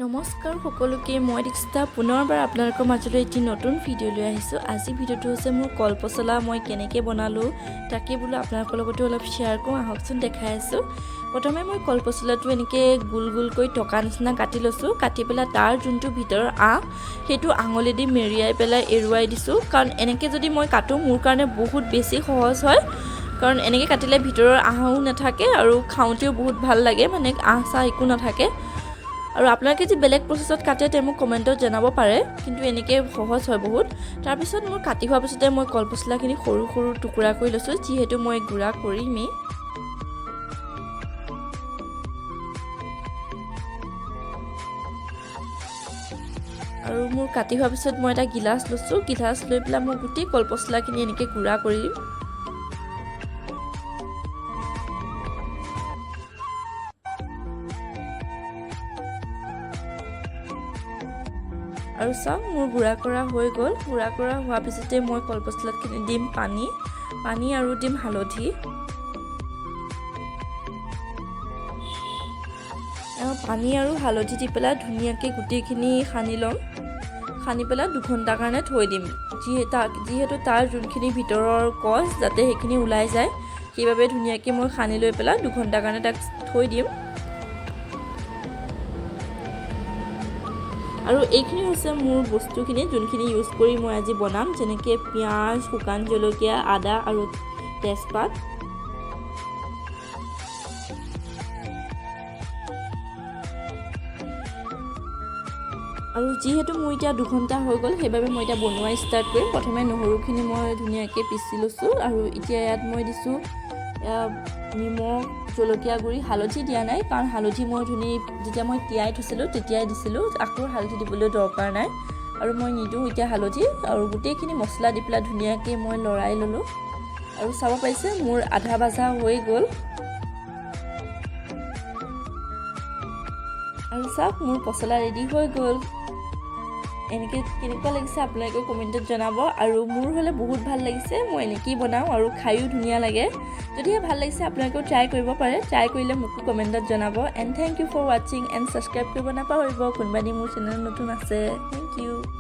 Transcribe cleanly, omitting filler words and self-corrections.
নমস্কাৰ সকলোকে, মই দীক্ষিতা পুনৰবাৰ আপোনালোকৰ মাজলৈ এটি নতুন ভিডিঅ' লৈ আহিছোঁ। আজি ভিডিঅ'টো হৈছে মোৰ কলপচলা মই কেনেকৈ বনালোঁ, তাকে বোলো আপোনালোকৰ লগতো অলপ শ্বেয়াৰ কৰোঁ। আহকচোন, দেখাই আছোঁ। প্ৰথমে মই কলপচলাটো এনেকৈ গোল গোলকৈ টকা নিচিনা কাটি লৈছোঁ। কাটি পেলাই তাৰ যোনটো ভিতৰৰ আঁহ, সেইটো আঙুলি দি মেৰিয়াই পেলাই এৰুৱাই দিছোঁ। কাৰণ এনেকৈ যদি মই কাটোঁ, মোৰ কাৰণে বহুত বেছি সহজ হয়। কাৰণ এনেকৈ কাটিলে ভিতৰৰ আঁহো নাথাকে আৰু খাওঁতেও বহুত ভাল লাগে, মানে আঁহ চাহ একো নাথাকে। আৰু আপোনালোকে যদি বেলেগ প্ৰচেছত কাটে, তে মোক কমেণ্টত জনাব পাৰে, কিন্তু এনেকৈ সহজ হয় বহুত। তাৰপিছত মোৰ কাটি হোৱাৰ পিছতে মই কলপচলাখিনি সৰু সৰু টুকুৰা কৰি লৈছোঁ, যিহেতু মই গুড়া কৰিমেই। আৰু মোৰ কাটি হোৱাৰ পিছত মই এটা গিলাচ লৈছোঁ। গিলাচ লৈ পেলাই মই গোটেই কলপচলাখিনি এনেকৈ গুড়া কৰিম। আৰু চাওক, মোৰ গুড়া কৰা হৈ গ'ল। গুড়া কৰা হোৱাৰ পিছতে মই কলপচলাখিনি দিম পানী পানী আৰু দিম হালধি। পানী আৰু হালধি দি পেলাই ধুনীয়াকৈ গোটেইখিনি সানি ল'ম। সানি পেলাই 2 ঘণ্টাৰ কাৰণে থৈ দিম। যিহেতু তাৰ যোনখিনি ভিতৰৰ কচ, যাতে সেইখিনি ওলাই যায়, সেইবাবে ধুনীয়াকৈ মই সানি লৈ পেলাই 2 ঘণ্টাৰ কাৰণে তাক থৈ দিম। আৰু এইখিনি হৈছে মোৰ বস্তুখিনি, যোনখিনি ইউজ কৰি মই আজি বনাম, যেনেকৈ পিঁয়াজ, শুকান জলকীয়া, আদা আৰু তেজপাত। আৰু যিহেতু মোৰ এতিয়া 2 ঘণ্টা হৈ গ'ল, সেইবাবে মই এতিয়া বনোৱা ষ্টাৰ্ট কৰিম। প্ৰথমে নহৰুখিনি মই ধুনীয়াকৈ পিচি লৈছোঁ আৰু এতিয়া ইয়াত মই দিছোঁ নিমখ, জলকীয়া গুড়ি। হালধি দিয়া নাই, কাৰণ হালধি মই যেতিয়া মই তিয়াই থৈছিলোঁ, তেতিয়াই দিছিলোঁ। আকৌ হালধি দিবলৈ দৰকাৰ নাই আৰু মই নিদিওঁ এতিয়া হালধি। আৰু গোটেইখিনি মছলা দি পেলাই ধুনীয়াকৈ মই লৰাই ল'লোঁ। আৰু চাব পাৰিছে, মোৰ আধা ভাজা হৈ গ'ল। আৰু চাওক, মোৰ পচলা ৰেডি হৈ গ'ল। এনেকৈ কেনেকুৱা লাগিছে, আপোনালোকেও কমেণ্টত জনাব। আৰু মোৰ হ'লে বহুত ভাল লাগিছে। মই এনেকেই বনাওঁ আৰু খায়ো ধুনীয়া লাগে। যদিহে ভাল লাগিছে, আপোনালোকেও ট্ৰাই কৰিব পাৰে। ট্ৰাই কৰিলে মোকো কমেণ্টত জনাব। And thank you for watching and subscribe কৰিব নাপাহৰিব, কোনোবা দি মোৰ চেনেল নতুন আছে। Thank U.